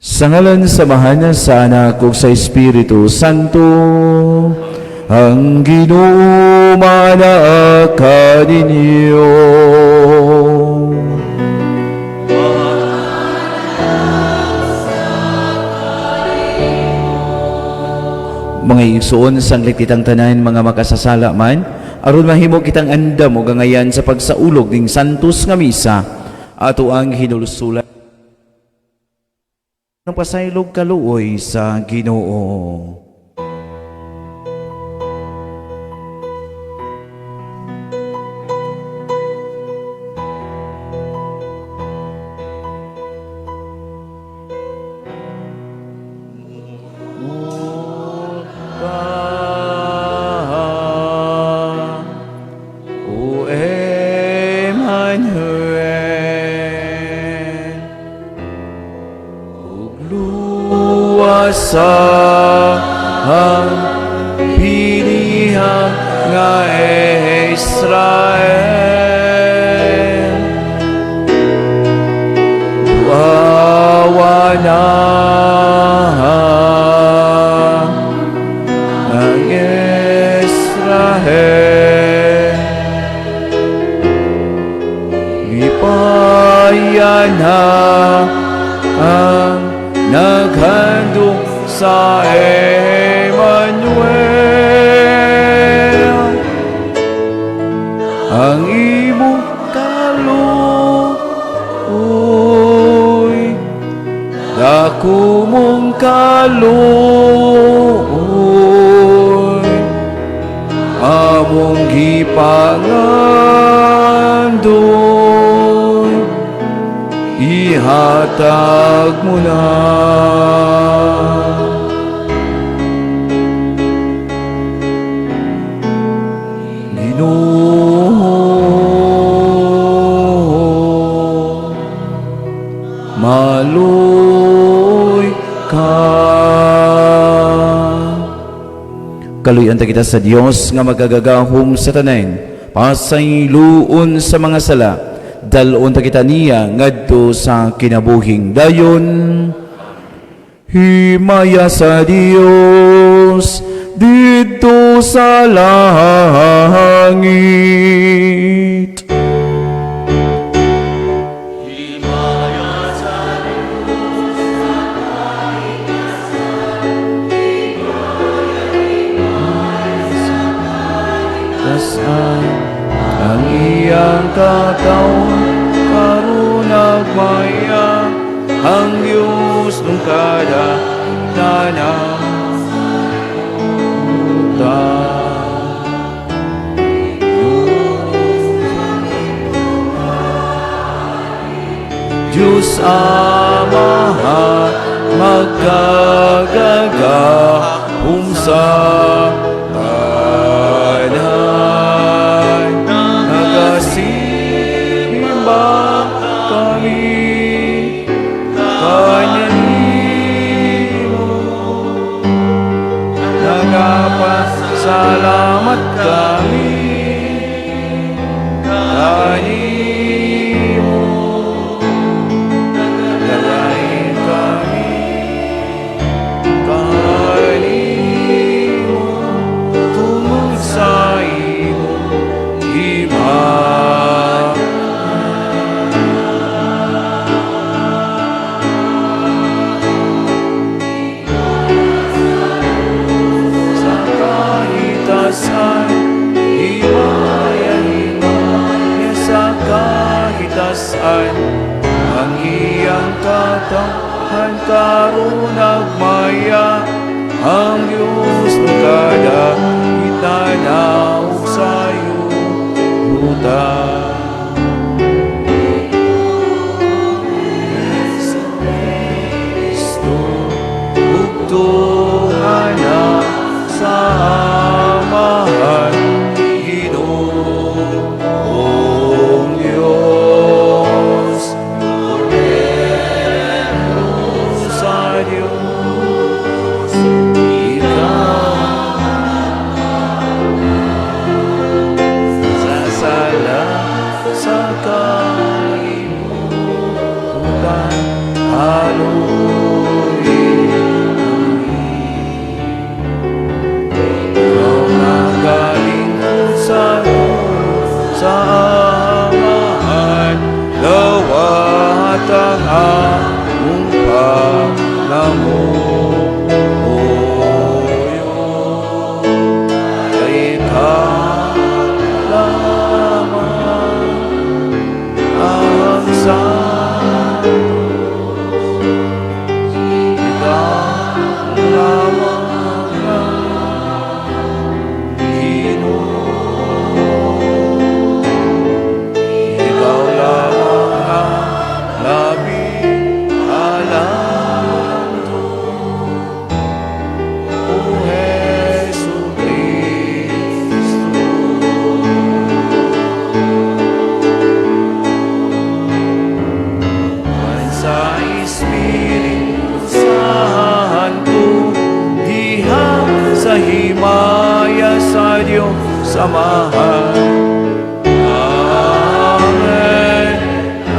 Sa ngalan sa Amahan, sa Anak ug sa Espiritu Santo, ang Ginoo maanaa kaninyo. Mga igsoon, sanglit kitang tanan mga makasasala man, aron mahimo kitang andam ug angayan sa pagsaulog ning santos nga misa, ato ang hinulsulan ng pasaylog kaluoy sa Ginoo. O Emmanuel, ug luwasa ang pinihang nga Israel. Duawa na ang Israel. Lipaya na ang naghandom sa Emmanuel. Ang imong kaluoy, dako mong kaluoy, among gipangandoy, ihatag mo na. Ginoo, maluoy ka. Kaluy-an ta kita sa Dios nga magagagahom sa tanan, pasayloon sa mga sala, dal-on ta kita niya ngadto sa kinabuhing dayon. Himaya sa Dios didto sa langit. Tasan ang iyang katawhan karon nagmaya ang Diyos nung kada tanaw. Diyos Amahan magkagagahom sa tanan. Nagasimba kami kanimo, nagapasalamat kami kanimo, lalain kami kanimo tungod sa imong himaya. Sa kahitasan, himaya, himaya sa kahitasan, ang iyang katawhan karon nagmaya ang Diyos ng kada itanaw sa yuta. Jesu Kristo, bugtungan na sa Amahan, Ginoong Diyos. Sa Diyos, ikaw sa sala sa kalibutan. Hallelujah. Samtang among pangamuyo, kay ikaw lamang ang Santo, ikaw lamang ang Ginoo, ikaw lamang ang labing alto, O Hesu Kristo. Uban sa Espiritu Santo, diha sa himaya sa Dios Amahan. Amen.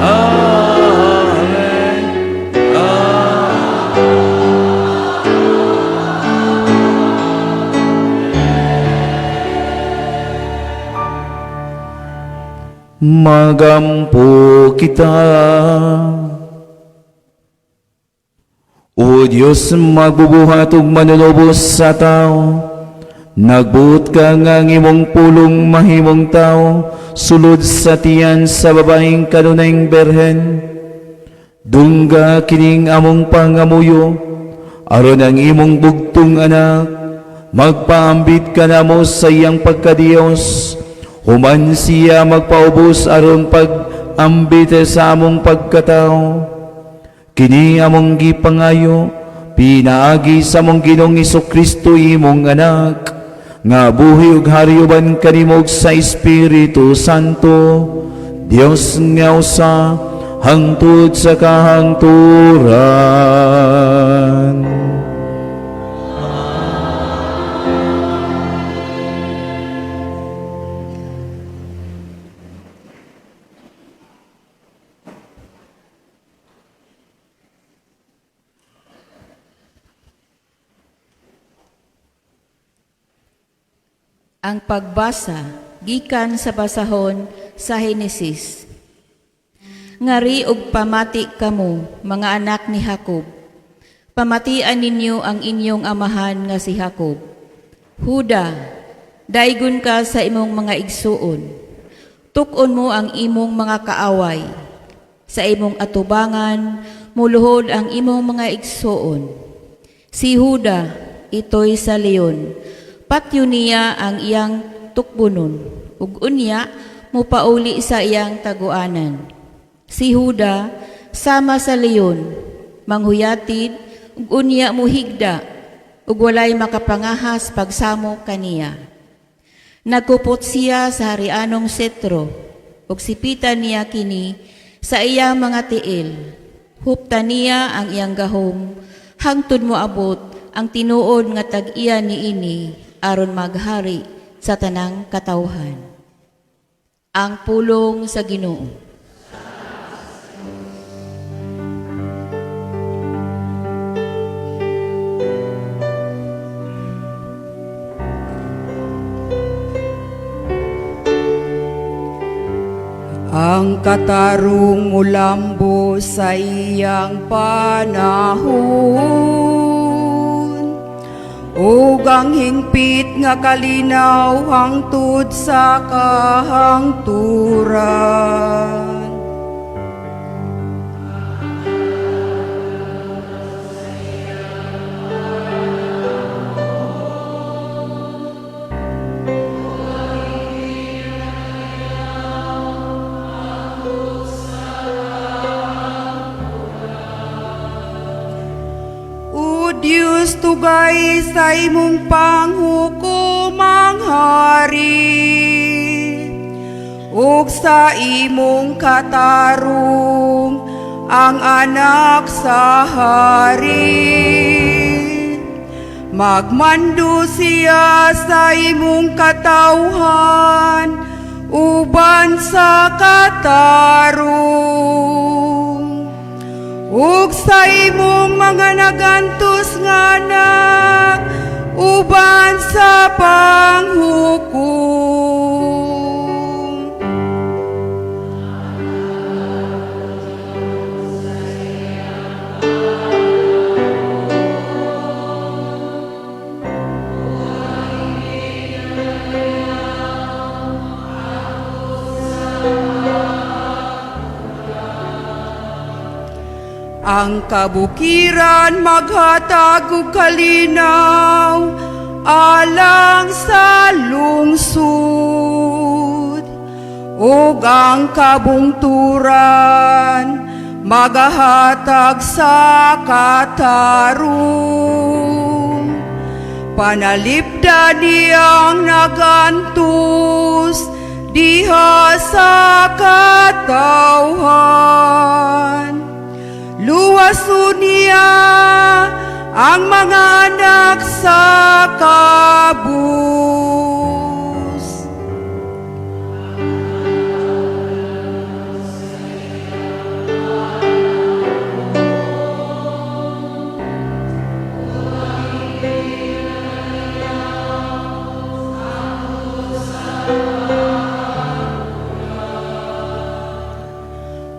Amen. Amen. Magampo kita. O Diyos, magbubuhat ug manunubos sa tao, nagbuot ka nga ang imong pulong mahimong tao, sulod sa tiyan sa babaeng kanunayng berhen. Dungga kining among pangamuyo, aron ang imong bugtong anak, magpaambit kanamo sa iyang pagkadiyos, human siya magpaubos aron pag-ambit sa among pagkatao. Kini among gipangayo, pinaagi sa among Ginoong Kristo, imong anak, nga buhi ug hari uban kanimo ug sa Espiritu Santo, Dios nga usa, hangtod sa kahangturan. Ang pagbasa gikan sa basahon sa Henesis. Ngari og pamati kamo, mga anak ni Jacob. Pamatian ninyo ang inyong amahan nga si Jacob. Huda, daigon ka sa imong mga igsuon. Tuk-on mo ang imong mga kaaway. Sa imong atubangan, muluhod ang imong mga igsuon. Si Huda, ito'y sa leon. Patyo niya ang iyang tukbonon, ug unya mupauli sa iyang taguanan. Si Huda, sama sa leon, manghuyatid, ug unya muhigda, ug walay makapangahas pagsamo kaniya. Nagkupot siya sa harianong setro, ug sipitan niya kini sa iyang mga tiil. Hupta niya ang iyang gahom, hangtod moabot ang tinuod nga tag-iya niini aron maghari sa tanang katawhan. Ang pulong sa Ginoo. Ang katarong mulambo sa iyang panahon, ug ang hingpit nga kalinaw hangtod sa kahangturan. O Diyos, tugay sa imong panghukom ang hari, ug sa imong katarong ang anak sa hari. Magmando siya sa imong katawhan uban sa katarong, ug sa imong mga nagantos nga anak uban sa panghukom. Ang kabukiran maghatag og kalinaw alang sa lungsod, ug ang kabungturan magahatag sa katarong. Panalipdan niyang nagantos diha sa katawhan. Luwason niya ang mga anak sa kabus.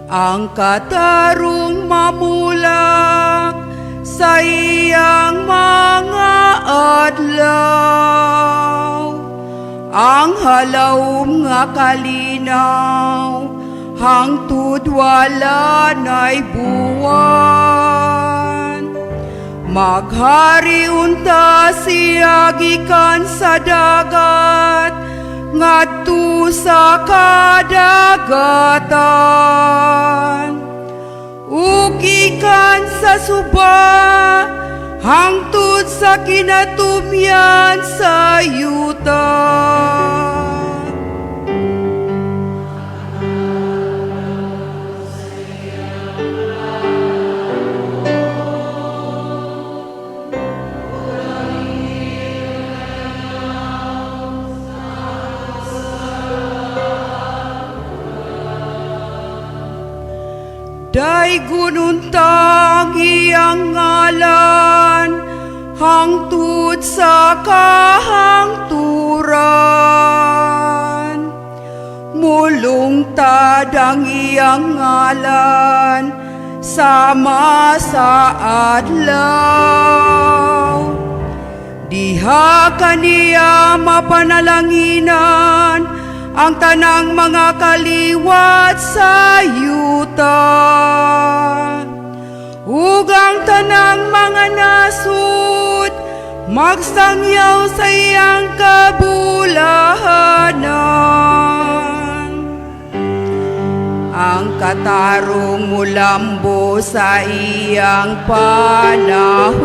Ang katarong mamulak sa iyang mga adlaw. Ang halawom nga kalinaw hangtod wala na'y buwan. Maghari unta siya gikan sa dagat ngadto sa kadagatan, ug gikan sa suba hangtod sa kinatumyan sa yuta. Daygon unta ang iyang ngalan hangtod sa kahangturan. Mulungtad ang iyang ngalan sama sa adlaw. Diha kaniya mapanalanginan ang tanang mga kaliwat sa yuta. Ug ang tanang mga nasud magsangyaw sa iyang kabulahanan. Ang katarong mulambo sa iyang panahon,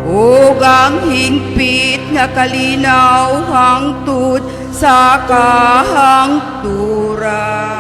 ug ang hingpit nga kalinaw hangtod sa kahangturan.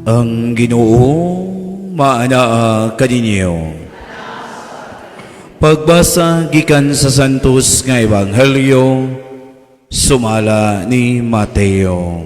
Ang Ginoo maanaa kaninyo. Pagbasa gikan sa Santos nga Ebanghelyo sumala ni Mateo.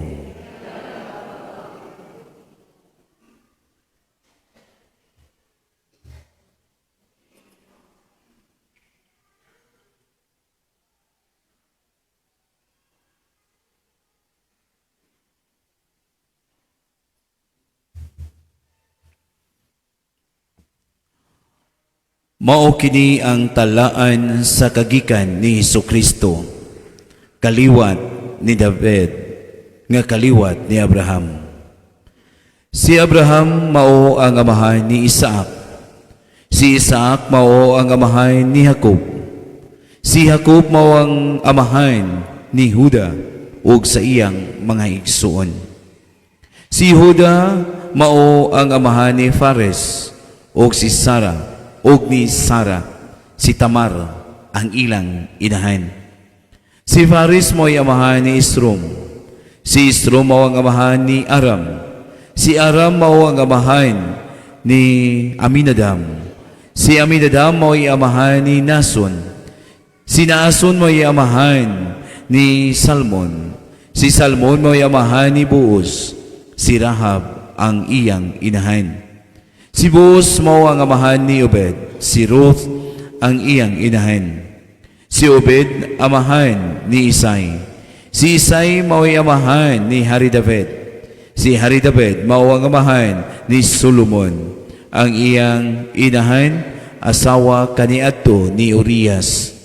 Mao kini ang talaan sa kagikan ni Hesukristo, kaliwat ni David, nga kaliwat ni Abraham. Si Abraham mao ang amahan ni Isaac. Si Isaac mao ang amahan ni Jacob. Si Jacob mao ang amahan ni Juda ug sa iyang mga igsuon. Si Juda mao ang amahan ni Fares ug si Sara ug ni Sara, si Tamar ang ilang inahan. Si Fares mo'y amahan ni Esrom. Si Esrom mao ang amahan ni Aram. Si Aram mao ang amahan ni Aminadam. Si Aminadam mo'y amahan ni Nason. Si Naason mo'y amahan ni Salmon. Si Salmon mo'y amahan ni Boaz. Si Rahab ang iyang inahan. Si Boaz mao ang amahan ni Obed. Si Ruth ang iyang inahan. Si Obed amahan ni Isai. Si Isai mao'y amahan ni Hari David. Si Hari David mao ang amahan ni Solomon. Ang iyang inahan, asawa kaniadto ni Urias.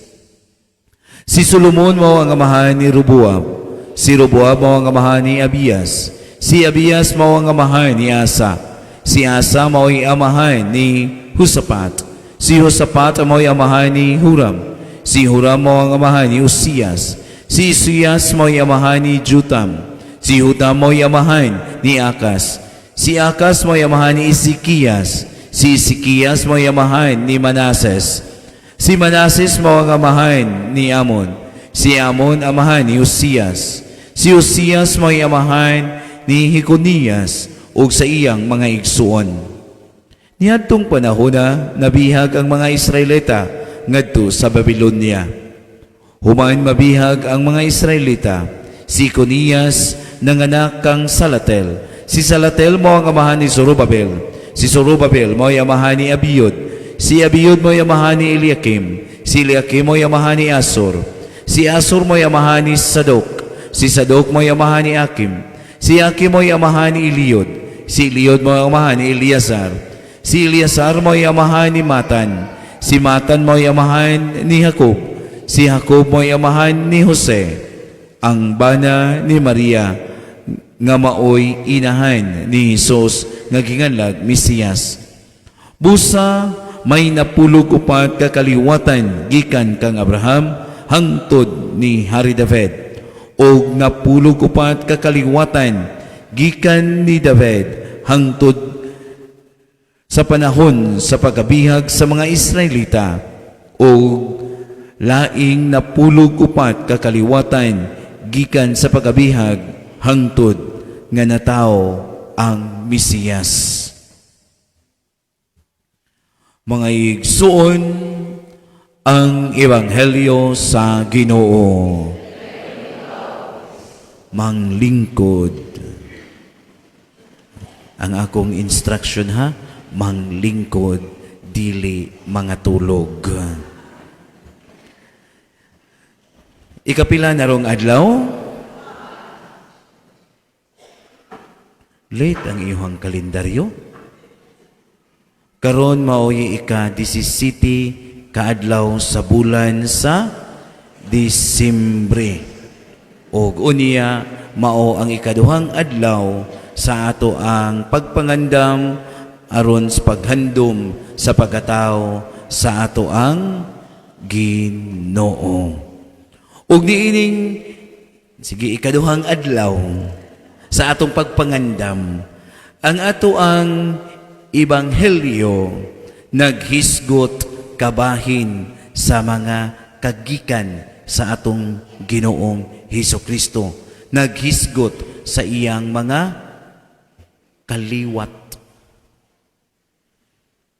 Si Solomon mao ang amahan ni Roboam. Si Roboam mao ang amahan ni Abias. Si Abias mao ang amahan ni Asa. Si Asa mao'y amahan ni Husapat. Si Husapat mao'y amahan ni Huram. Si Huram mao ang amahan ni Uzias. Si Uzias mao'y amahan ni Jutam. Si Jutam mao'y amahan ni Akas. Si Akas mao'y amahan ni Ezekias. Si Ezekias mao'y amahan ni Manases. Si Manases mao ang amahan ni Amon. Si Amon amahan ni Uzias. Si Uzias mao'y amahan ni Heconias ug sa iyang mga igsuon. Niadtong panahona, nabihag ang mga Israelita ngadto sa Babylonia. Human mabihag ang mga Israelita, si Conias nanganak kang Salatel. Si Salatel mao ang amahan ni Zorobabel. Si Zorobabel mao ang amahan ni Abiud. Si Abiud mao ang amahan ni Eliakim. Si Eliakim mao ang amahan ni Asor. Si Asor mao ang amahan ni Sadok. Si Sadok mao ang amahan ni Akim. Si Akim mao ang amahan ni Eliud. Si Eliud mao ang amahan ni Eleazar. Si Eleazar mao ang amahan ni Matan. Si Matan mao ang amahan ni Jacob. Si Jacob mao ang amahan ni Jose. Ang bana ni Maria nga maoy inahan ni Jesus nga ginganlag Mesiyas. Busa may 94 ka kaliwatan gikan kang Abraham hangtod ni Hari David ug 94 ka kaliwatan gikan ni David hangtod sa panahon sa pagkabihag sa mga Israelita ug laing 94 ka kaliwatan gikan sa pagkabihag hangtod nga natawo ang Mesiyas. Mga igsuon, ang Ebanghelyo sa Ginoo. Manglingkod. Ang akong instruction ha, manglingkod, dili mangatulog. Ikapila na rong adlaw? Late ang iyong kalendaryo. Karon maoy ika-17 kaadlaw sa bulan sa Disyembre. Og unya mao ang ikaduhang adlaw sa ato ang pagpangandam aron sa paghandom sa pagkatao sa ato ang Ginoo. Ug niining sige ikaduhang adlaw sa atong pagpangandam, ang ato ang ebanghelyo naghisgot kabahin sa mga kagikan sa atong Ginoong Hesus Kristo, naghisgot sa iyang mga kaliwat.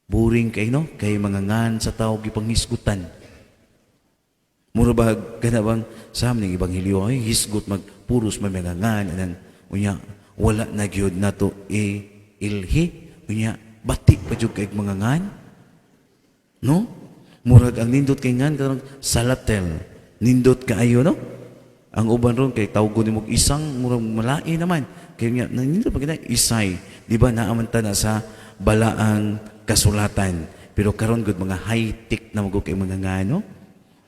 Boring kay no, kay mga ngan sa tao gipanghisgutan. Mura ba kana bang sa aming ebanghelyo ay hisgot magpuros may mga ngan anang unya wala na gyud nato e ilhi, unya bati pa jud kay mga ngan, no? Murag ang nindot kay ngan kanang Salatel, nindot kaayo, no? Ang uban ron kay tawgon nimo isang murag malain naman kay nga nindot pa kita Isay, di ba? Naaman ta na sa balaang kasulatan, pero karon gud mga high tech na magud kay mga ngan, no?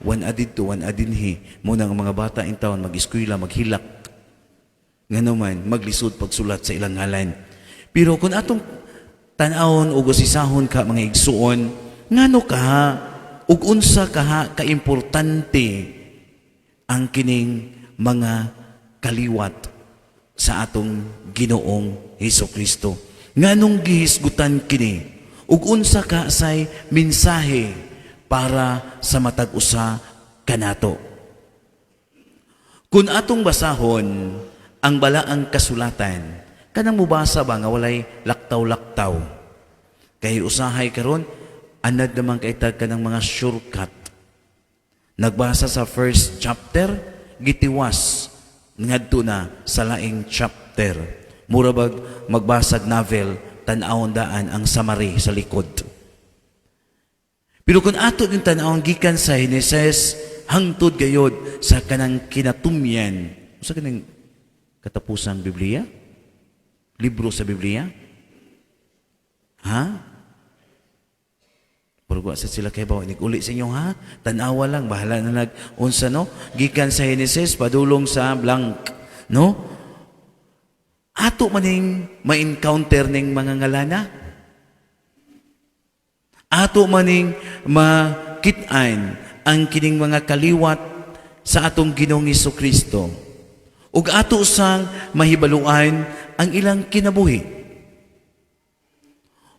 One adid to one adinhi mo na ang mga bata in town mag-eskwela maghilak ngano man maglisod pagsulat sa ilang ngalan. Pero kung atong tan-awon ug usisahon ka mga igsuon, ngano ka ug unsa kaha kaimportante ang kining mga kaliwat sa atong Ginoong Hesus Kristo? Nganong gihisgutan kini? Ug unsa ka say mensahe para sa matag usa kanato? Kung atong basahon ang balaang kasulatan, kanang mubasa ba nga walay laktaw-laktaw? Kay usahay karon anad naman kay tag kanang mga shortcut. Nagbasa sa first chapter, gitiwas ngadto na sa laing chapter. Mura bag magbasag novel, tan-awon daan ang summary sa likod. Pero kung ato din tan-awon gikan sa Henesis hangtod gayod sa kanang kinatumyan, usa kanang katapusang Biblia? Libro sa Biblia? Ha? Pero wa sa sila kay bawa uli sa inyo, ha. Tan-awa lang, bahala na nag unsa, no. Gikan sa Genesis padulong sa blank, no. Ato maning ma-encounter ning mga ngalana. Ato maning makit-an ang kining mga kaliwat sa atong Ginoong Kristo. Ug ato sang mahibaluan ang ilang kinabuhi.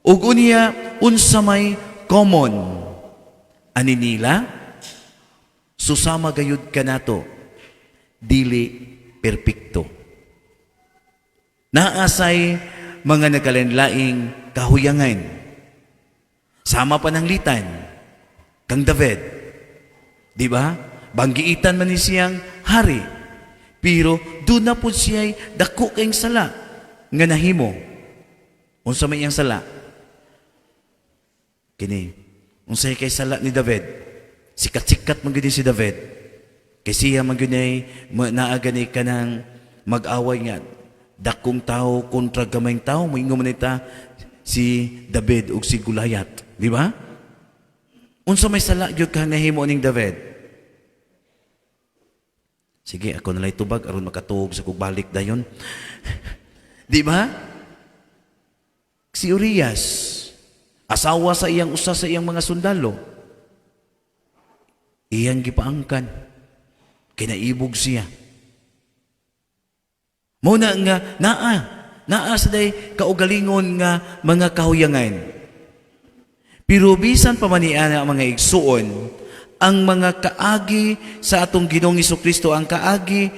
Ug unya, unsa may common ani nila? Susama gayud kanato, dili perpekto. Naasay mga nagkalainlaing kahuyangan. Sama pananglitan kang David. Di ba? Banggiitan man ni siyang hari. Pero doon na po siya'y dako kayong sala nga nahimo. Unsa may iyang sala? Kini, unsay kay sala ni David? Sikat-sikat man gyud si David. Kay siya man gyud ay naa gani kanang mag-away nga dakong tao kontra gamayng tao, moingon man ita si David ug si Goliath, di ba? Unsa may sala gyud ka nahimo ning David? Sige, ako na tubag aron makatuog sa kog balik dayon. Di ba? Si Urias, asawa sa iyang usa sa iyang mga sundalo. Iyang gipaangkan. Kinaibog siya. Mao na nga naa sa day kaugalingon nga mga kahuyangan. Pero bisan pa man niana, mga igsuon, ang mga kaagi sa atong Ginoong Kristo, ang kaagi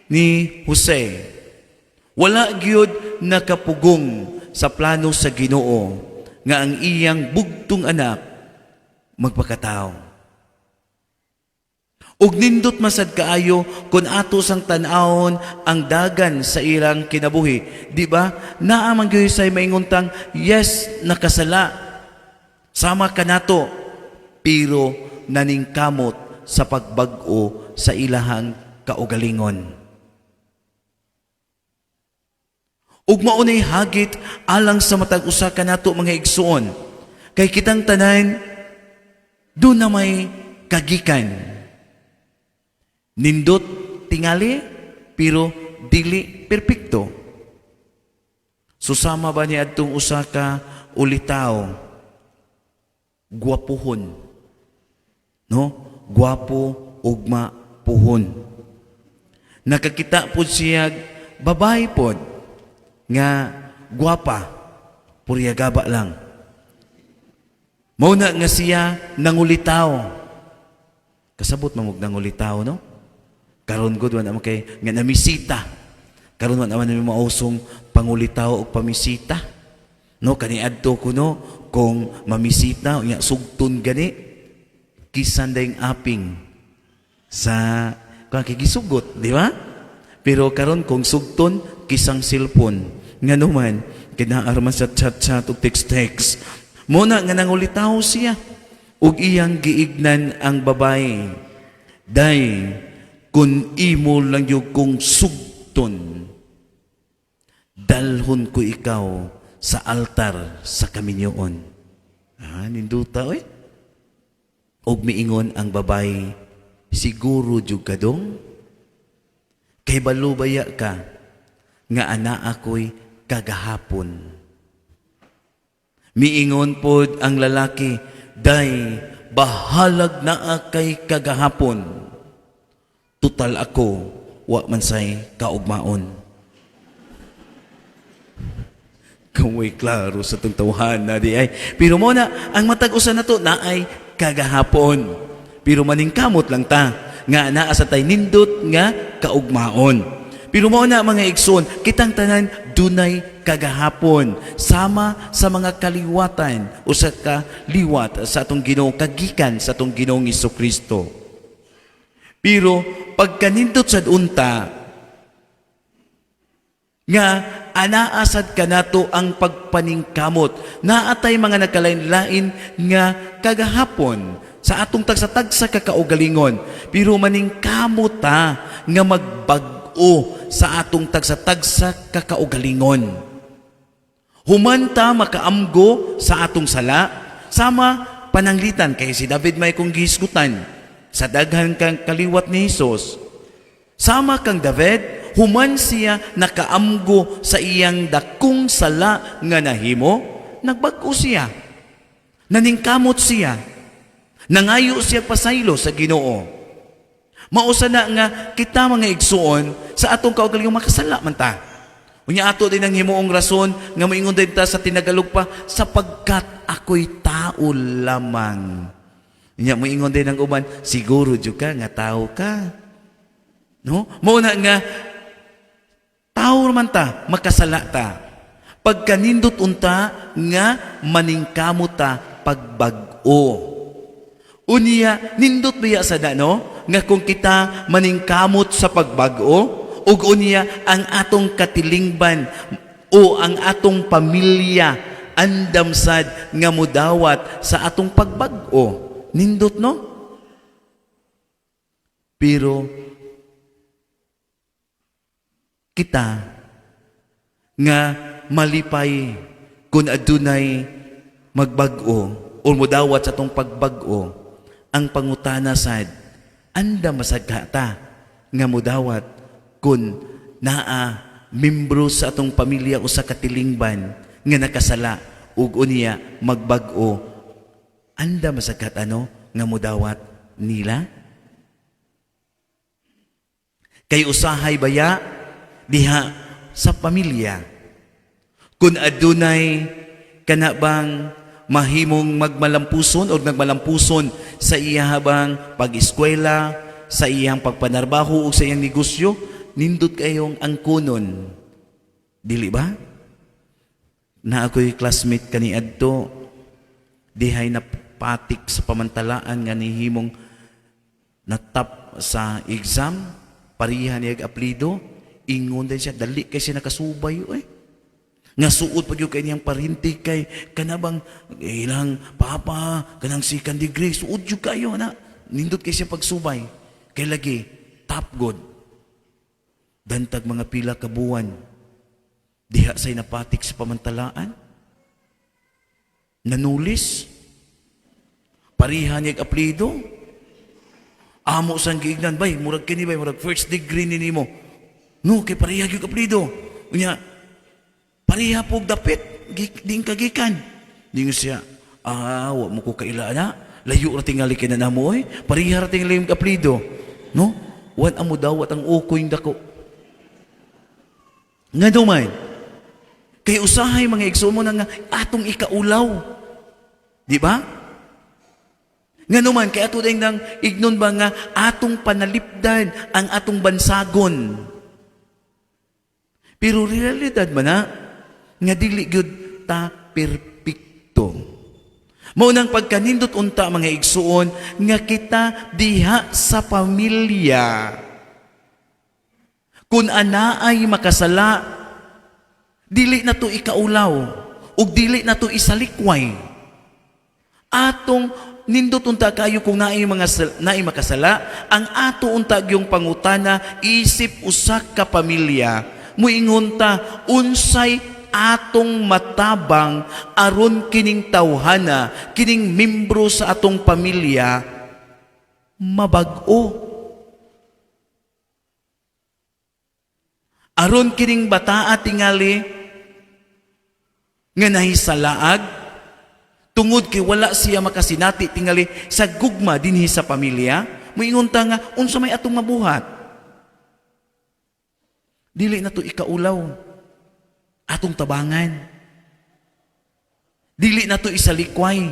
ni Jose, wala gyud nakapugong sa plano sa Ginoo nga ang iyang bugtong anak magpakatao. Ug nindot masad kaayo kung ato sang tan-awon ang dagan sa ilang kinabuhi. Di ba? Naa man gyud say maingontang, yes, nakasala. Sama kanato, pero naningkamot sa pagbag-o sa ilahang kaugalingon. Ug mao nay hagit alang sa matag usa kanato, mga igsuon. Kay kitang tanan doon na may kagikan. Nindot tingali pero dili perpekto. Susama ba ni adtong usa ka ulitaw, gwapuhon? No? Gwapo ugma puhon. Nakakita pod siya babae pod nga gwapa, purya gaba lang. Mao na nga siya nangulitaw. Kasabot man og nangulitaw, no? Karon gud wa naman kay nga namisita. Karon wa naman may mausong pangulitaw og pamisita. No, kaniadto kuno kung mamisita unya sugton gani kisan dayng aping sa kung kay gisugot, di ba? Pero karon kung sugton kisang cellphone, ngano man kinaarman sa chat-chat ug text-text. Mao na nga nangulitaw siya ug iyang giignan ang babae. "Day, kung imo lang yung kong sugton, dalhon ko ikaw sa altar sa kaminyoon." Ah, ninduta oy. Ug miingon ang babae, "Siguro jud ka dong? Kay balo baya ka nga ana ako'y kagahapon?" Miingon pod ang lalaki, "Day, bahalag naa kay kagahapon. Tutal ako, wa man say kaugmaon." Kung klaro sa itong tawhana di ay. Pero mo na, ang matag usa nato naay kagahapon. Pero maningkamot lang ta nga naa sa tay nindot nga kaugmaon. Pero mo na, mga igsoon, kitang tanan dunay kagahapon sama sa mga kaliwatan o sa kaliwat sa atong Ginoo, kagikan sa atong Ginoong Kristo. Pero pagkanindot sad unta nga anaa sad kanato ang pagpaningkamot, naatay mga nagkalain-lain nga kagahapon sa atong tagsa-tagsa kakaugalingon, pero maningkamot ta nga magbag-o sa atong tagsa-tagsa kakaugalingon human ta makaamgo sa atong sala. Sama pananglitan kay si David may kong gihisgutan sa daghan kang kaliwat ni Hesus. Sama kang David, human siya nakaamgo sa iyang dakong sala nga nahimo, nagbag-o siya. Naningkamot siya. Nangayo siya pasaylo sa Ginoo. Mausa na nga kita, mga igsuon, sa atong kaugalingong makasala man ta. Unya ato din ang himuong rason nga moingon din ta sa tinagalog pa, "Sapagkat ako'y tao lamang." Unya moingon din ang uban, "Siguro jud ka nga tao ka." No? Mao na nga tao man ta, makasala ta. Pagkanindot unta nga maningkamot ta pagbag-o. Unya, nindot biya sa no? Nga kung kita maningkamot sa pagbag-o, ug unya ang atong katilingban o ang atong pamilya andam sad nga mudawat sa atong pagbag-o. Nindot, no? Pero kita nga malipay kung adunay magbag-o o mudawat sa atong pagbag-o, ang pangutana sad, andam masad ta nga mudawat kung naa membro sa atong pamilya o sa katilingban nga nakasala ug unya magbag-o, andam masad ano nga mudawat nila? Kay usahay baya diha sa pamilya kung adunay kana bang mahimong magmalampuson o nagmalampuson sa iya habang pag-eskwela, sa iyang pagpanarbaho o sa iyang negosyo, nindot kayong angkunon. Dili ba? Na ako'y classmate kaniadto, dihay napatik sa pamantalaan nga nihimong natap sa exam, pariha niya apelido, ingon din siya, dali kay siya nakasubay eh. Nga suod pa gyud kay niyang parinti kay kanabang ilang papa kanang second degree, suod jud kayo na nindot kay siya pagsubay kay lagi top good. Dantag mga pila ka buwan, diha say napatik sa pamantalaan, nanulis, pariha niya apelido. Amo sang giignan, "Bay, murag kini bay, murag first degree ni nimo, no? Kay pareha gyud apelido, unya pareha pog dapit din kagikan." Dingon siya, "Ah, wa mo ko kaila na. Layo ra tingali kay na namo oy. Pareha ra tingali yung apelido." No? Wan amo dawat ang ukoy dako. Nga man, kay usahay, mga igsoon, mo na nga atong ikaulaw. Di ba? Nga naman, kay ato din nang ignon ba nga atong panalipdan ang atong bansagon. Pero realidad man na, nga dili gyud ta perpekto. Mao nang pagkanindot unta, mga igsuon, nga kita diha sa pamilya, kung anaay makasala, dili na to ikaulaw ug dili na to isalikway. Atong nindot unta kayo kung naay makasala, ang ato unta gyung pangutana isip usa ka pamilya, muingon ta, unsay atong matabang aron kining tawhana, kining membro sa atong pamilya mabag-o? Aron kining bataa tingali nga nahisalaag tungod kay wala siya makasinati tingali sa gugma dinhi sa pamilya, muingon ta nga unsa may atong mabuhat? Dili na to ikaulaw, atong tabangan. Dili nato isalikway.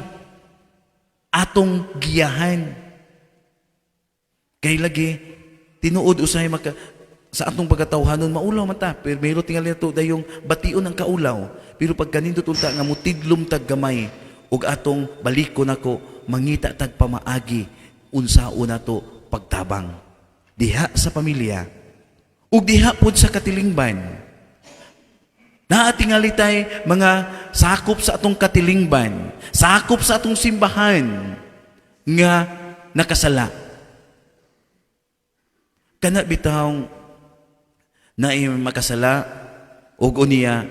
Atong giyahan. Kay lagi tinuod usahay maka sa atong pagkatawhanon, maulaw man ta, pero mayro tingali nato dayong bation ang kaulaw, pero pag kanindot unta nga mutidlom tag gamay ug atong balikon nako, mangita tag pamaagi unsaon nato pagtabang diha sa pamilya ug diha pod sa katilingban. Naa tingali tay mga sakop sa atong katilingban, sakop sa atong simbahan nga nakasala. Kana bitawng naay makasala ug unya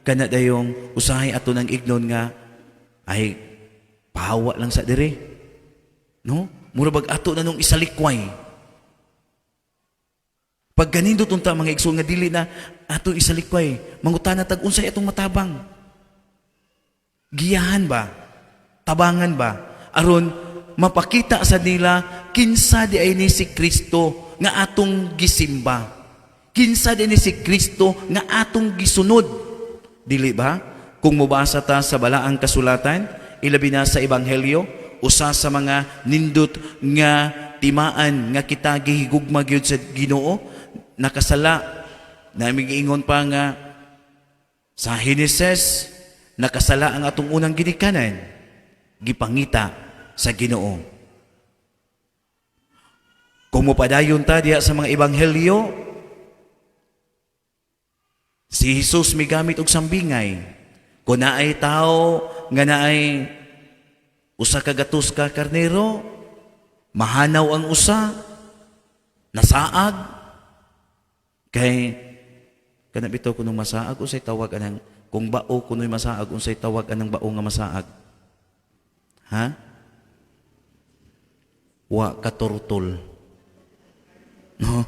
kana dayong usahay ato ng ignon nga ay pahawa lang sa dire. No? Mura bag ato na nung isalikway. Pag ganindot unta, mga igsoon, nga dili na ato isalikway, mangutana tag unsay atong matabang. Giyahan ba? Tabangan ba? Aron mapakita sa nila kinsa di ay ni si Kristo nga atong gisimba. Kinsa di ni si Kristo nga atong gisunod. Dili ba? Kung mobasa ta sa balaang kasulatan, ilabi na sa Ebanghelyo, usa sa mga nindot nga timaan nga kita gihigugma gyud sa Ginoo, nakasala na giingon pa nga sa Henesis, nakasala ang atong unang ginikanan, gipangita sa Ginoo. Kung mopadayon ta diha sa mga ebanghelyo, si Jesus migamit og sambingay. Kung naay tao nga naay 100 ka karnero, mahanaw ang usa, nasaag, kay kana bitaw kunong masaag, unsay tawag anang kung bao kuno'y masaag, unsay tawag anang bao nga masaag? Ha? Wa katurtol. No?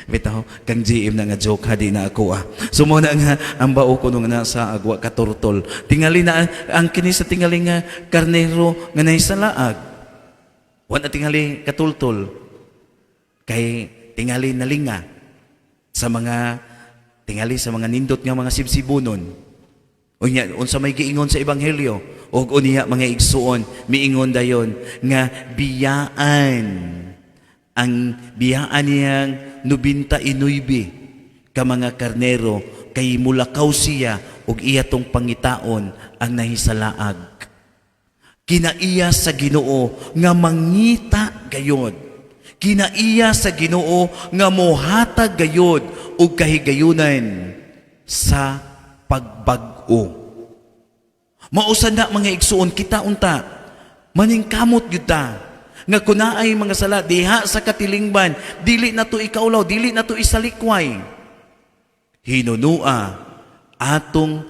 Bitaw, kang GM na nga joke ha, di na ako ah. So mo na nga, ang bao kuno nga nasaag, wa katurtol. Tingali na, ang kini sa tingali nga karnero nga nahisalaag. Wa na tingali katultol. Kay tingali nalinga sa mga tingali sa mga nindot nga mga sibsibunon. Unya, unsa may giingon sa ebanghelyo? Og unya, mga igsuon, miingon dayon nga biyaan ang biyaan niyang 99 ka mga karnero kay mulakaw siya og iya tong pangitaon ang nahisalaag. Kinaiya sa Ginoo nga mangita gayod. Kinaiya sa Ginoo nga mohatag gayod og kahigayunan sa pagbag-o. Mausan na, mga igsuon, kita unta maningkamot gyud ta nga kun naay mga sala diha sa katilingban, dili na to ikaulaw, dili na to isalikway. Hinunua atong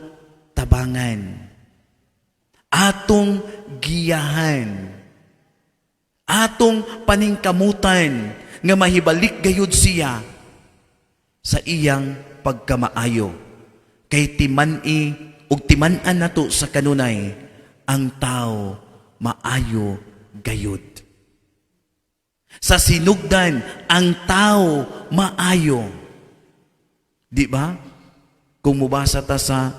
tabangan, atong giyahan, atong paningkamutan nga mahibalik gayud siya sa iyang pagkamaayo. Kay timan-i ug timan-an nato sa kanunay, ang tao maayo gayud. Sa sinugdan, ang tao maayo. Di ba? Kung mubasa ta sa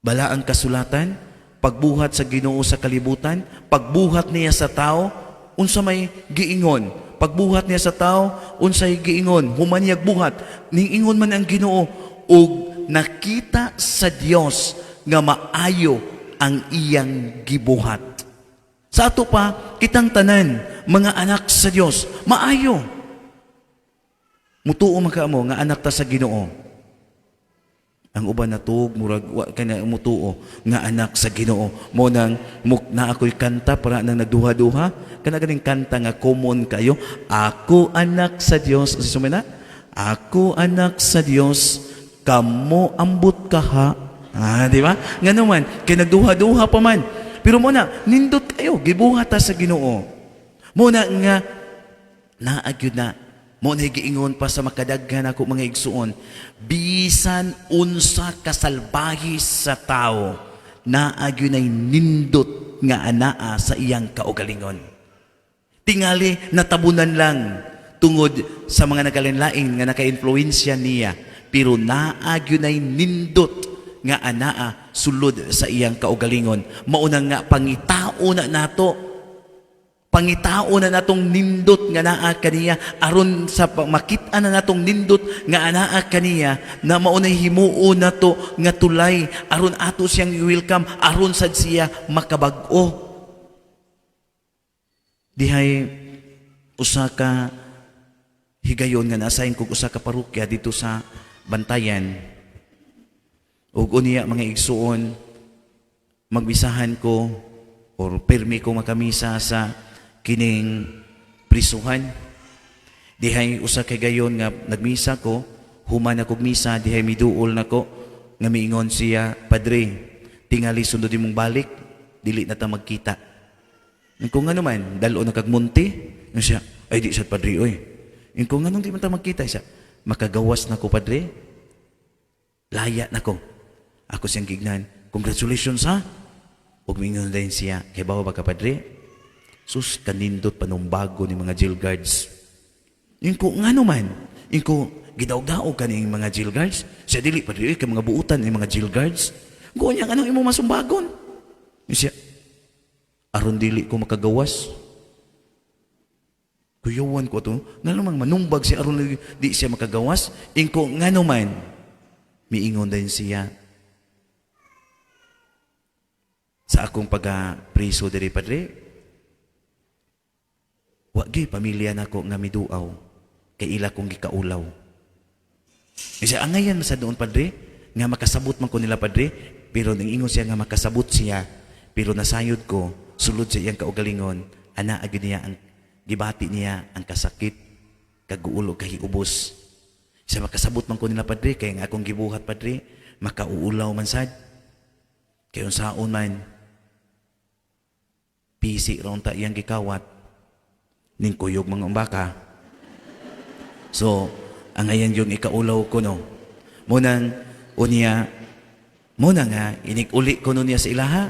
balaang kasulatan, pagbuhat sa Ginoo sa kalibutan, pagbuhat niya sa tao, unsa may giingon? Pagbuhat niya sa tao, unsay giingon? Human niya buhat, ningingon man ang Ginoo ug nakita sa Dios nga maayo ang iyang gibuhat. Sa ato pa, kitang tanan, mga anak sa Dios, maayo. Mutuo man ka mo nga anak ta sa Ginoo? Ang uban natug murag wa kana mutuo nga anak sa Ginoo. Mo nang muk na ako'y kanta para nang nagduha-duha kana ganing kanta nga common kayo, "Ako anak sa Dios." Si sumina, "Ako anak sa Dios, kamo ambot kaha." Ah, di ba? Ngano man kay nagduha-duha pa man. Pero mo na nindot kayo gibuhat ta sa Ginoo. Mo na nga naa gyud na mo na giingon pa sa makadaghan ako, mga igsuon, bisan unsa kasalbahi sa tao, naa gyud nay nindot nga anaa sa iyang kaugalingon. Tingali natabunan lang tungod sa mga nagalain-lain nga naka-influensya niya, pero naa gyud nay nindot. nga anaa sulod sa iyang kaugalingon. Mauna nga pangitao na nato, pangitao na natong nindot nga naa kaniya, aron sa makit-an na natong nindot nga anaa kaniya, na maunay himuon nato nga tulay aron ato siyang i-welcome, aron sad siya makabag-o. Dihay usa ka higayon nga na-assign kog usa ka parokya dito sa Bantayan. Ug unya, mga igsuon, magbisahan ko or pirmi ko makamisa sa kining prisuhan. Dihay usa kay gayon nga nagmisa ko, human ako misa, dihay miduol nako nga miingon siya, "Padre, tingali sunod imong balik, dili na ta magkita." Kung ngano man, dalo na kag munti. Ingon siya, "Ay, di sad, Padre, oy." Kung nganong di man ta magkita siya, "Makagawas na ko, Padre. Laya na ko." Ako siyang gignan, "Congratulations ha." Ug mingon din siya, "Kay bawa ba ka, Padre? Sus, kanindot panumbago ni mga jail guards." Inko, ngano man? Inko, "Gidaog-daog ka ni mga jail guards?" Siya, "Dili, Padre, kay mga buutan ni mga jail guards." Ko niya, "Anong imo masumbagon?" Siya, "Aron dili ko makagawas." Kuyawan ko to, ngano mang manumbag siya aron di siya makagawas? Inko, "Ngano man?" Miingon din siya, "Sa akong pagka-priso diri, Padre, wa gyud pamilya nako nga miduaw kay ila kong gikaulaw." Siya, "Angayan man sa doon, Padre, nga makasabot man ko nila, Padre," pero ningingon siya nga makasabot siya, pero nasayod ko, sulod sa iyang kaugalingon, ana agad niya ang gibati niya ang kasakit, kaguulo, kahiubos. Siya, "Makasabot man ko nila, Padre, kay nga akong gibuhat, Padre, makauulaw man sad. Kay unsaon man, pisi ra unta iyang gikawat, ning kuyog mga umbaka. So, ang ayan yung ikaulaw ko, no." Munang, unya, muna nga, inig-uli ko no niya sa ilaha,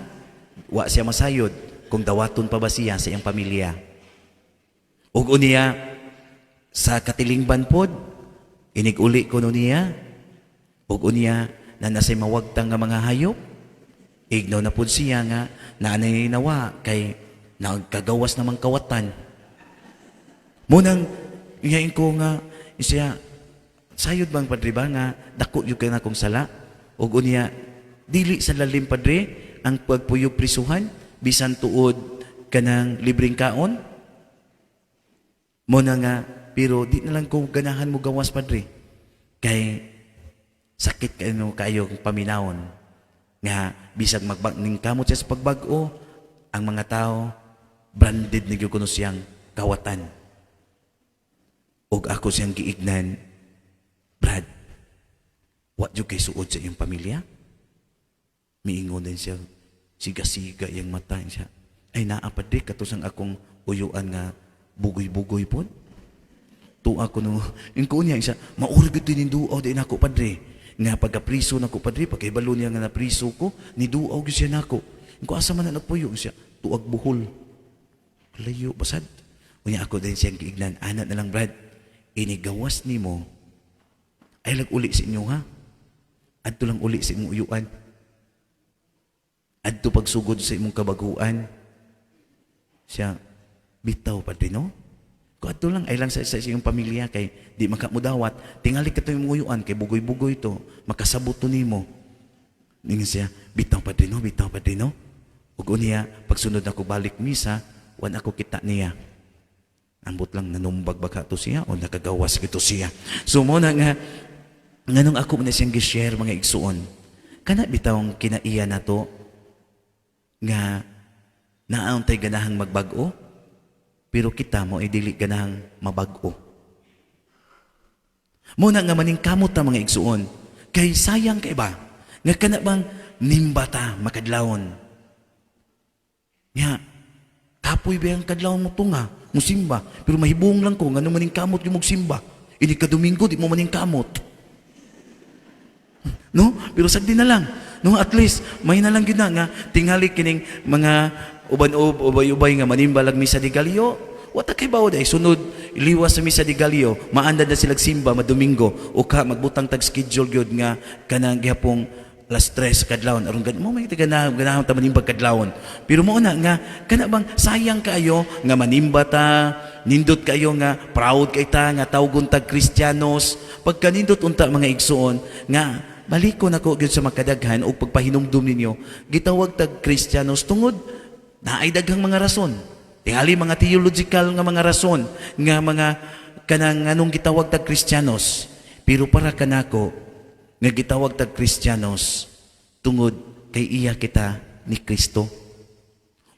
wa siya masayod kung dawaton pa ba siya sa iyang pamilya. Ug unya, sa katilingban pod, inig-uli ko no niya, ug unya, na nasay mawagtang nga mga hayop, ignaw na pod siya nga naanay nawa kay nagkagawas namang kawatan. Munang, ngayon ko nga, siya, "Sayod bang, Padre ba, nga dako yung kay nakong sala?" Ug unya, "Dili sa lalim, Padre, ang pagpuyog prisuhan, bisan tuod kanang libreng kaon." Muna nga, "Pero di na lang ko ganahan mo gawas, Padre. Kay sakit kayo kayo paminawon. Nga, bisag magbag ning kamot siya sa pagbag-o, ang mga tao, branded ni gyud kuno siyang kawatan." Ug ako siyang giignan, "Brad, wa jud kay suod sa iyong pamilya?" Miingon din siya, siga-siga iyang mata siya. "Ay, naa, Padre, katusang akong uyuan nga bugoy-bugoy pod. Tuwa ko no, ingko niya siya, mauri gud din duaw din ako, Padre. Nga pagka-priso nako, Padre, pagkahibalo niya nga napriso ko, ni duaw gyud siya nako." Ingko, "Asa man na nagpuyo?" Siya, "Tuag Bohol." Layo basad. Unya ako din siyang giignan, "Ana na lang, Brad, inigawas nimo, ay lag uli sa inyo ha. Adto lang uli sa imong uyuan. Adto pagsugod sa imong kabaguan." Siya, "Bitaw, Padre, no? Ko adto lang ay lang sa iyong pamilya kay di makamudawat. Tingali ka to imong uyuan kay bugoy-bugoy to, makasabot to nimo." Ningon siya, "Bitaw, Padre, no, bitaw, Padre, no." Ug unya, pagsunod ako balik misa, wan ako kita niya. Ambot lang nanumbag ba ka to siya o nakagawas gito siya. So mo na nga nganong ako man siyang gi-share, mga igsuon. Kana bitawng kinaiya nato nga naon tay ganahang magbag-o pero kita mo ay dili ganahang mabag-o. Muna nga maningkamot ta, mga igsuon, kay sayang kay ba nga kana bang nimba ta makadlawon. Nga kapoy ba ang kadlawon mo tunga musimba, pero mahibong lang ko ngano maningkamot yung magsimba. Ini ka Domingo di mo maningkamot. No? Pero sagdi na lang. No, at least may na lang gyud na nga tingali kining mga uban ubay-ubay nga manimba lag Misa de Gallo. Wa ta kay bawo day sunod liwas sa Misa de Gallo, maandad na sila simba madomingo o ka magbutang tag schedule gyud nga kanang gihapong alas 3 kadlawon aron gan mo may ganahan ganahan ta manimba kadlawon. Pero mao na nga kana bang sayang kaayo nga manimba ta, nindot kayo nga proud kay ta nga tawgon tag Kristiyanos. Pagka nindot unta, mga igsuon, nga baliko nako gyud sa makadaghan og pagpahinumdum ninyo, gitawag tag Kristiyanos tungod naay daghang mga rason, tingali mga theological nga mga rason nga mga kanang anong gitawag tag Kristiyanos. Pero para kanako nga gitawag tag Kristiyanos tungod kay iya kita ni Kristo.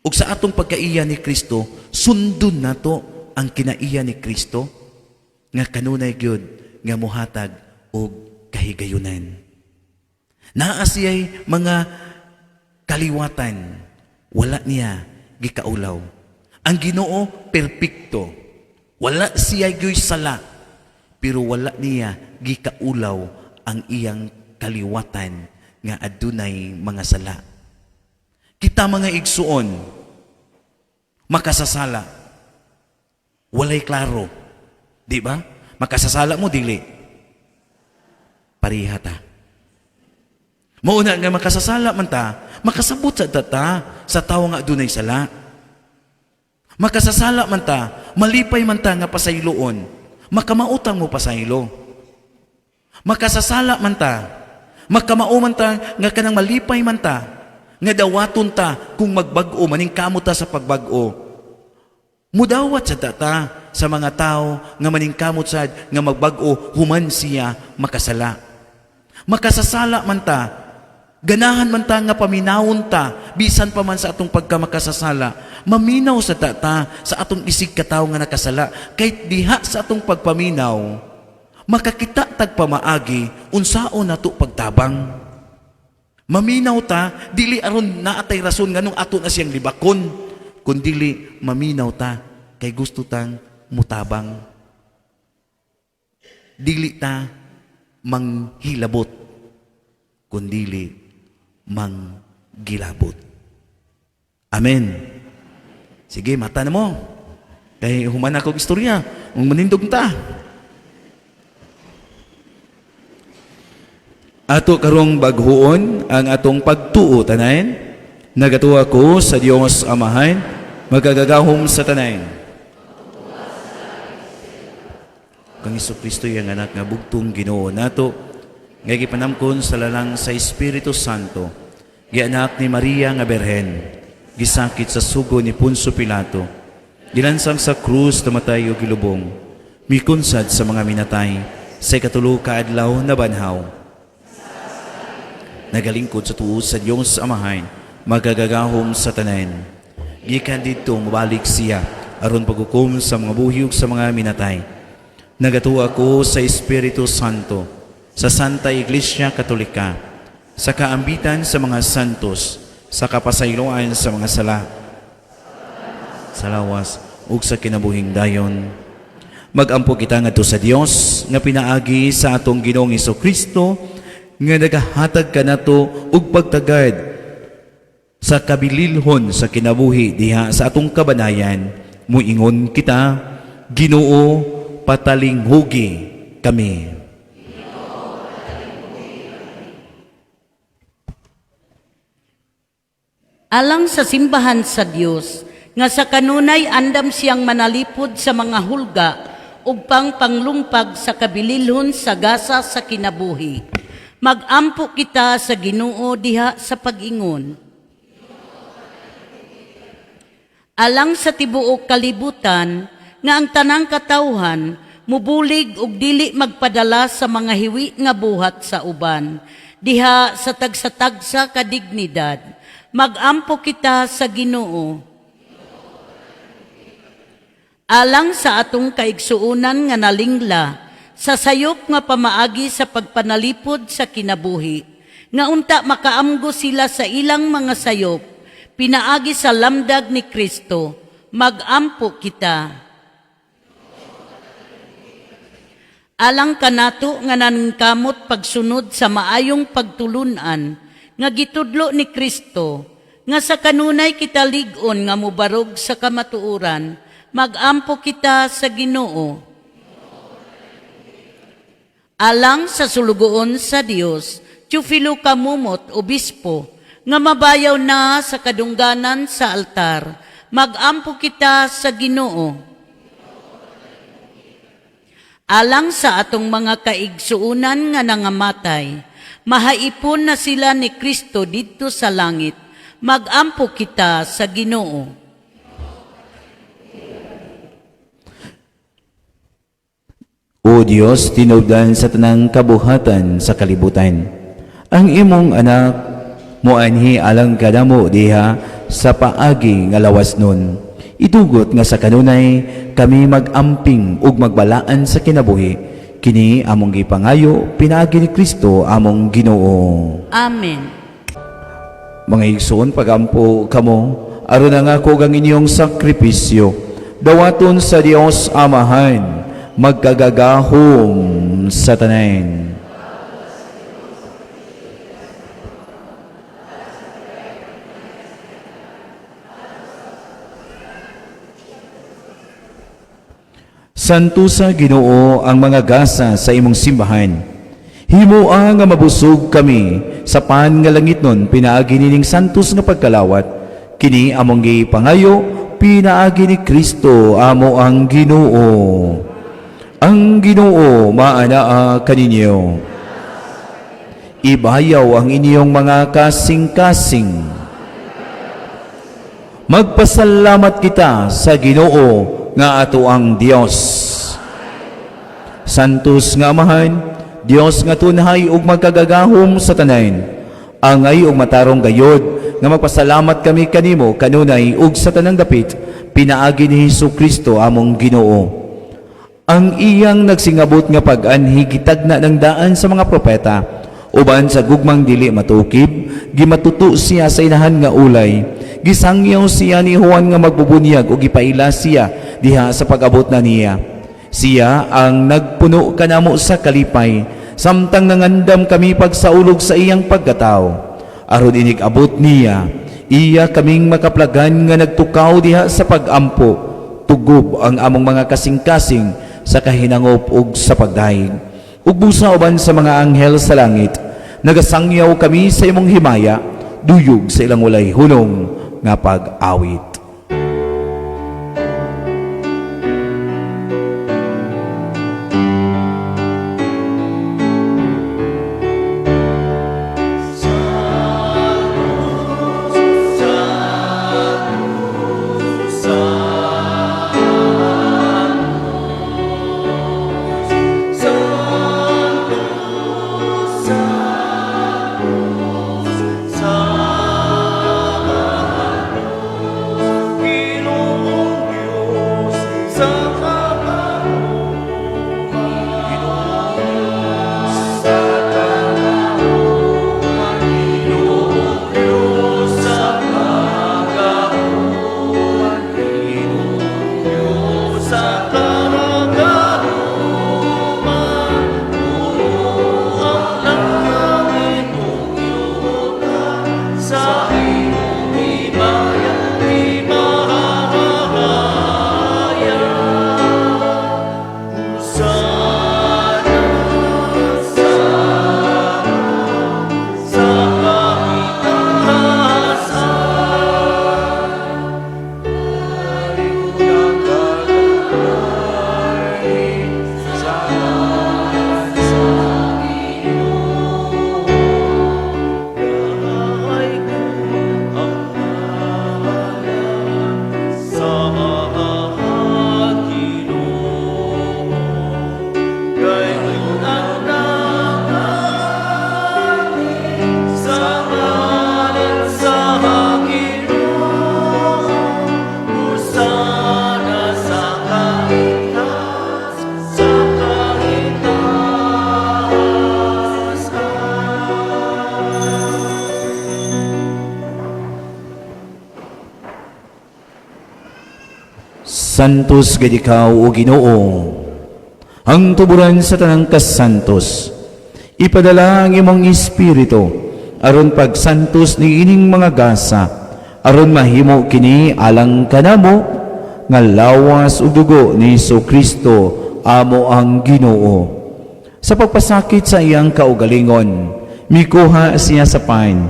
Ug sa atong pagkaiya ni Kristo, sundon nato ang kinaiya ni Kristo nga kanunay gyud nga mohatag og kahigayunan. Naa siya'y mga kaliwatan, wala niya gikaulaw. Ang Ginoo perpekto. Wala siya gyoy sala, pero wala niya gikaulaw ang iyang kaliwatan nga adunay mga sala. Kita, mga igsuon, makasasala. Walay klaro. Di ba? Makasasala mo, dili? Pareha ta. Mauna nga makasasala man ta, makasabot sa ta sa tawo nga adunay sala. Makasasala man ta, malipay man ta nga pasayloon, makamautang mo pasaylo. Makasasala man ta, makamao man ta nga kanang malipay man ta, nga dawaton ta kung magbag-o, maningkamot ta sa pagbag-o. Mudawat sa ta sa mga tao nga maningkamot sad nga magbag-o human siya makasala. Makasasala man ta, ganahan man ta nga paminawon ta, bisan pa man sa atong pagkamakasasala, maminaw sa ta sa atong isig katawo nga nakasala, kay diha sa atong pagpaminaw, makakita tag pamaagi unsaon nato pagtabang. Maminaw ta, dili aron naatay rason nganong ato na siyang libakon, kundili maminaw ta kay gusto tang mutabang. Dili ta manghilabot, kundili manggilabot. Amen. Sige, mata na mo. Kay human ako og istorya, ug manindog ta. Ato karong baghuon ang atong pagtuo tanan. Nagatuo ko sa Dios Amahan, magagagahom sa tanan. Kang Kristo iyang anak nga bugtong Ginoo nato, nga gipanamkon sa lalang sa Espiritu Santo, gianak ni Maria nga Berhen, gisakit sa sugo ni Poncio Pilato, gilansang sa krus, namatay ug gilubong, mikunsad sa mga minatay, sa ikatulo ka adlaw nabanhaw, nagalingkod sa tuo sa Dios Amahan, magagagahom sa tanan. Gikan didto mobalik siya aron paghukom sa mga buhi ug sa mga minatay. Nagatuo ako sa Espiritu Santo, sa Santa Iglesia Katolika, sa kaambitan sa mga santos, sa kapasayloan sa mga sala, sa lawas ug sa kinabuhing dayon. Magampo kita ngadto sa Dios nga pinaagi sa atong Ginoong Kristo nga nagahatag kanato og pagtagad sa kabililhon sa kinabuhi diha sa atong kabanayan. Muingon kita, Ginoo, patalinghugi kami. Alang sa simbahan sa Dios nga sa kanunay andam siyang manalipod sa mga hulga ug pangpanglumpag sa kabililhon sa gasa sa kinabuhi. Magampo kita sa Ginoo diha sa pag-ingon. Alang sa tibuok kalibutan nga ang tanang katawhan mubulig ug dili magpadala sa mga hiwi nga buhat sa uban diha sa tagsa-tagsa ka dignidad. Magampo kita sa Ginoo. Alang sa atong kaigsuonan nga nalingla sa sayop nga pamaagi sa pagpanalipod sa kinabuhi, nga unta makaamgo sila sa ilang mga sayop pinaagi sa lamdag ni Kristo. Magampo kita. Alang kanato nga naningkamot pagsunod sa maayong pagtulunan nga gitudlo ni Kristo, nga sa kanunay kita lig-on nga mobarog sa kamatuoran. Magampo kita sa Ginoo. Alang sa sulugoon sa Dios Teofilo Camomot, Obispo, nga mabayaw na sa kadungganan sa altar. Magampo kita sa Ginoo. Alang sa atong mga kaigsuunan nga nangamatay, mahaipon na sila ni Kristo didto sa langit. Magampo kita sa Ginoo. O Dios, tinubdan sa tanang kabuhatan sa kalibutan. Ang imong anak moanhi alang kanamo diha sa paagi nga lawas nun. Itugot nga sa kanunay kami magamping ug magbalaan sa kinabuhi. Kini among gipangayo pinaagi ni Kristo among Ginoo. Amen. Mga igsoon, pagampo kamo, aron ang ako ang inyong sakripisyo. Dawaton sa Dios Amahan, magkagagahom sa tanan. Santo sa Ginoo ang mga gasa sa imong simbahan. Himoa nga mabusog kami sa pan nga langit nun pinaagi nining santos nga pagkalawat. Kini among gipangayo pinaagi ni Kristo amo ang Ginoo. Ang Ginoo maanaa kaninyo. Ibayaw ang inyong mga kasing-kasing. Magpasalamat kita sa Ginoo nga ato ang Dios. Santos nga Amahan, Dios nga tunhay ug magkagagahom sa tanan. Angay ug matarong gayod nga magpasalamat kami kanimo kanunay ug sa tanang dapit pinaagi ni Hesus Kristo among Ginoo. Ang iyang nagsingabot nga pag-anhi gitagna ng daan sa mga propeta uban sa gugmang dili matukib, gimatuto siya sa inahan nga ulay. Gisangyaw siya ni Juan nga magbubunyag ug gipaila siya diha sa pag-abot na niya. Siya ang nagpuno kanamo sa kalipay, samtang nangandam kami pagsaulog sa iyang pagkatao. Aron inig abot niya, iya kaming makaplagan nga nagtukaw diha sa pag-ampo, tugob ang among mga kasing-kasing sa kahinangop ug sa pagdahig. Ug busa uban sa mga anghel sa langit, nagasangyaw kami sa imong himaya, duyog sa ilang walay hunong nga pag-awit. Santos gid ikaw o Ginoo, ang tuburan sa tanang kasantos. Ipadala ang imong espiritu aron pagsantos ni ining mga gasa, aron mahimo kini alang kanamo nga lawas ug dugo ni Kristo amo ang Ginoo. Sa pagpasakit sa iyang kaugalingon, Mikuha siya sa pan.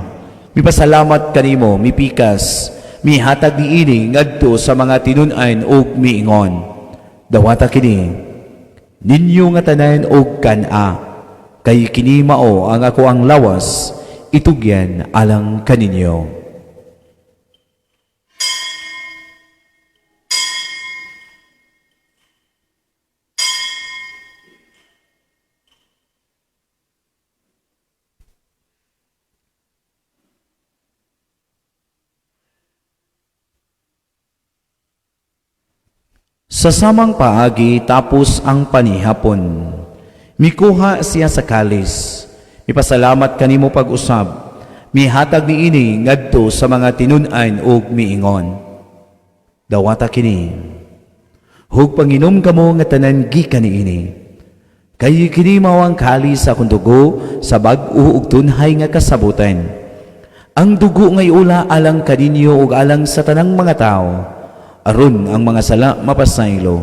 Mipasalamat kanimo, mipikas, mihatag niini ngadto sa mga tinun-an ug miingon. Dawata kini, ninyo nga tanan og kan-a, kay kini mao ang ako ang lawas, itugyan alang kaninyo. Sa samang paagi tapos ang panihapon, mikuha siya sa kalis, mipasalamat kanimo pag-usab, mihatag niini ngadto sa mga tinun-an ug miingon. Dawata kini, hug panginom kamo nga tanan gikan niini. Kay kini mao ang kalis sa akong dugo sa bag-o ug tunhay nga kasabutan. Ang dugo nga iula alang kaninyo ug alang sa tanang mga tawo, aron ang mga sala mapasaylo.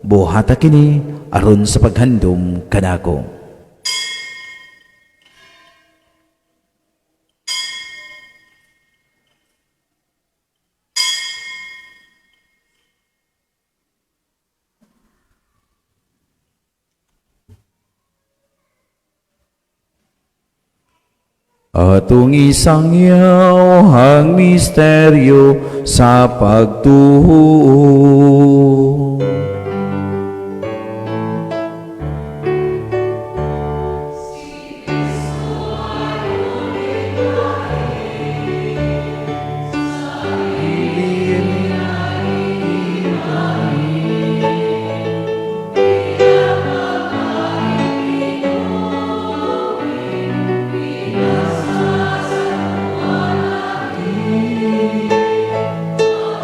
Buhata kini aron sa paghandom kanako. Atong isangyaw ang misteryo sa pagtuo.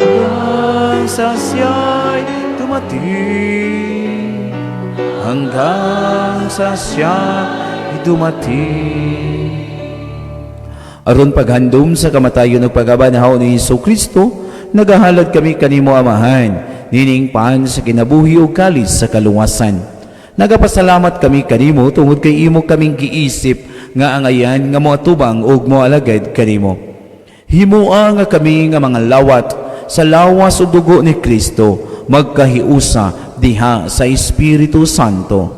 Hanggang sa siya'y dumating, hanggang sa siya'y dumating. Aron paghandom sa kamatayon ug pagkabanhaw ni Hesus Kristo, nagahalad kami kanimo, Amahan, nining pan sa kinabuhi ug kalis sa kaluwasan. Nagapasalamat kami kanimo tungod kay imo kaming giisip nga angayan nga moatubang ug moalagad kanimo. Himoa nga kami nga mga lawat sa lawas ug dugo ni Kristo magkahiusa diha sa Espiritu Santo.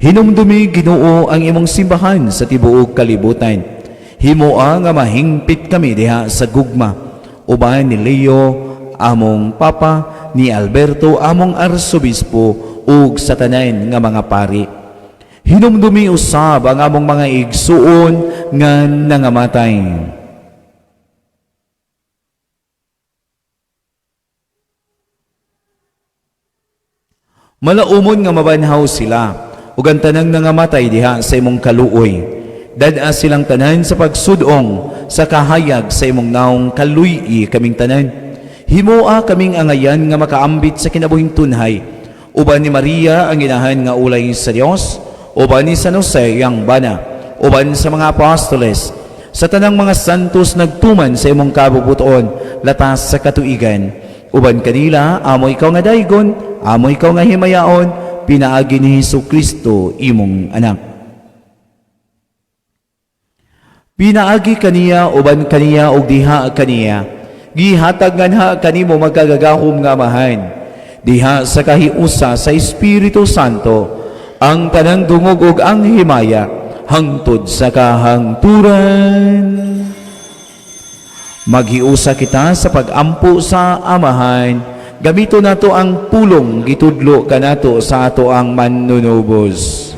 Hinumdumi, Ginoo, ang imong simbahan sa tibuok kalibutan. Himoa nga mahingpit kami diha sa gugma uban ni Leo among Papa, ni Alberto among Arsobispo ug sa tanan nga mga pari. Hinumdumi usab ang among mga igsuon nga nangamatay. Malaumon nga mabanhaw sila ug ang tanang nangamatay diha sa imong kaluoy. Dad-a silang tanan sa pagsudong sa kahayag sa imong naong, kaluy-i kaming tanan. Himoa kaming angayan nga makaambit sa kinabuhing tunhay uban ni Maria ang inahan nga ulay sa Dios, uban ni San Jose yang bana, uban sa mga apostoles, sa tanang mga santos nagtuman sa imong kabubut-on latas sa katuigan. Uban kanila, amo ikaw nga daygon, amo ikaw nga himayaon, pinaagi ni Hesus Kristo imong anak. Pinaagi kaniya, uban kaniya ug diha kaniya, gihatag nganha kanimo magkagagahom nga Amahan, diha sa kahiusa sa Espiritu Santo, ang tanang dungog ug ang himaya hangtod sa kahangturan. Maghiusa kita sa pagampo sa Amahan. Gamito nato ang pulong gitudlo kanato sa ato ang manunubos.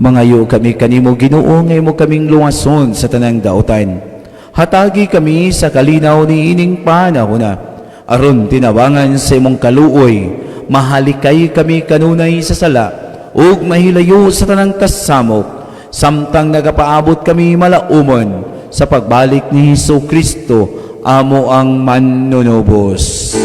Mangayo kami kanimo Ginoo nga imo kaming luwason sa tanang dautan. Hatagi kami sa kalinaw ni ining panahona aron tinabangan sa imong kaluoy, mahalikay kami kanunay sa sala ug mahilayo sa tanang kasamok, samtang nagapaabot kami malaumon sa pagbalik ni Hesus Kristo amo ang manunubos.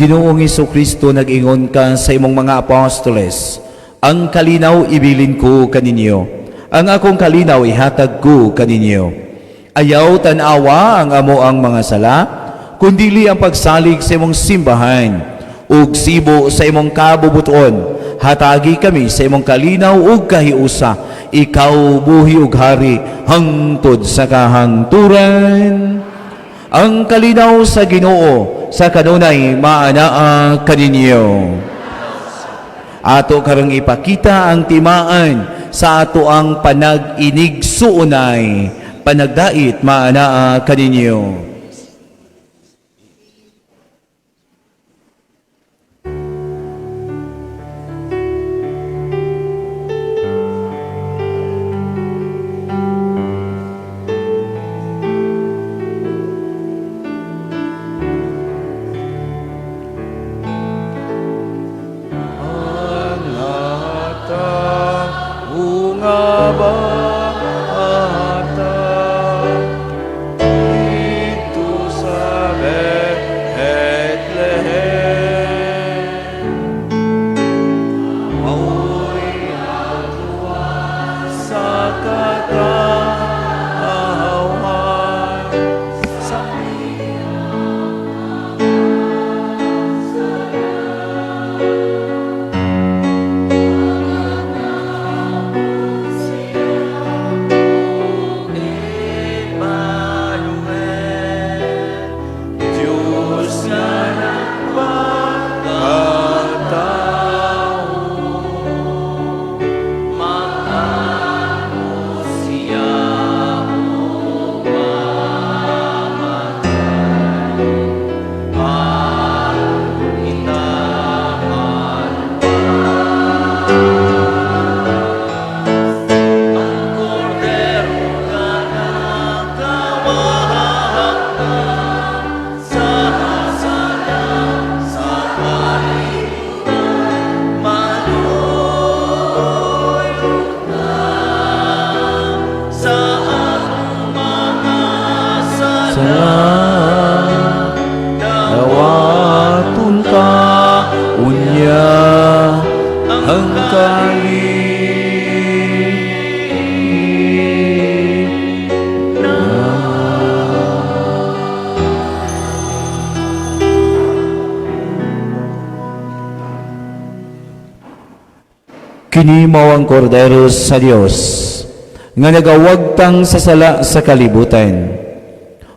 Ginoong Hesukristo, nag-ingon ka sa imong mga apostoles, ang kalinaw ibilin ko kaninyo, ang akong kalinaw ihatag ko kaninyo. Ayaw tan-awa ang amo ang mga sala, kundili ang pagsalig sa imong simbahan, ug sibo sa imong kabubuton. Hatagi kami sa imong kalinaw ug kahiusa, ikaw buhi ug hari hangtod sa kahangturan. Ang kalinaw sa Ginoo sa kanunay maanaa kaninyo. Ato karong ipakita ang timaan sa ato ang panag-inig-suunay, panagdait maanaa kaninyo. Dawaton ka unya ang kalinaw. Kini mao ang kordero sa Dios nga nagawagtang sa sala sa kalibutan.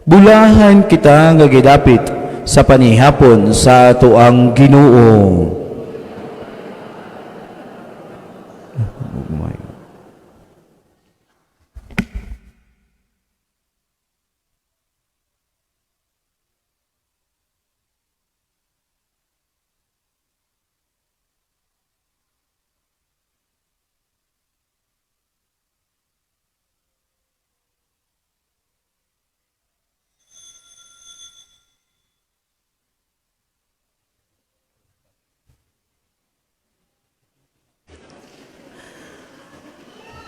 Bulahan kita nga gidapit sa panihapon sa ato ang Ginoo.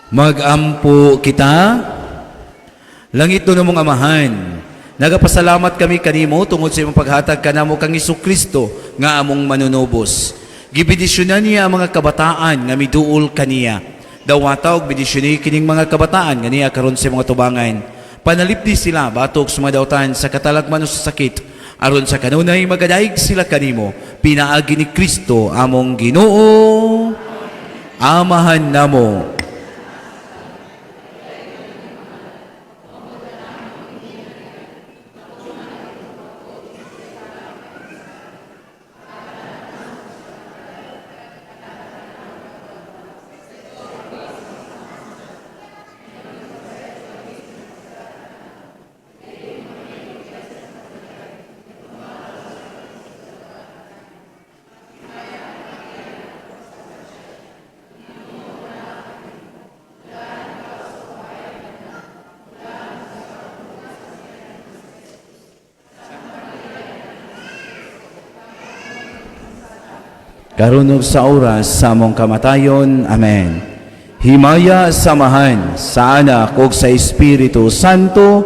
Magampo kita. Langit doon mong amahan, nagapasalamat kami kanimo tungod sa imong paghatag kanamo kang Hesukristo nga among manunubos. Gibendisyonan niya ang mga kabataan nga miduol kaniya. Dawata og bendisyoni kining mga kabataan nga niya karon sa mga tubangan. Panalipdi sila batok sa mga dautan sa katalagman o sa sakit, aron sa kanunay magadaig sila kanimo. Pinaagi ni Kristo among Ginoo. Amahan namo. Karon ug sa oras sa among kamatayon. Amen. Himaya sa Amahan, sa Anak ug sa Espiritu Santo,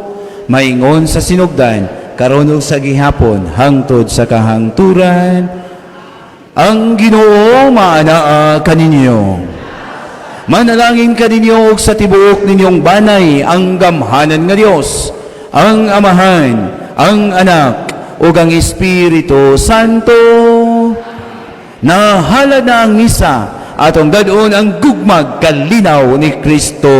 maingon sa sinugdan, karon ug sa gihapon, hangtod sa kahangturan. Ang Ginoo maanaa kaninyo. Manalangin kaninyo ug sa tibuok ninyong banay ang gamhanan nga Dios, ang Amahan, ang Anak, ug ang Espiritu Santo. Nahalad na ang misa, atong dad-on ang gugmag kalinaw ni Kristo.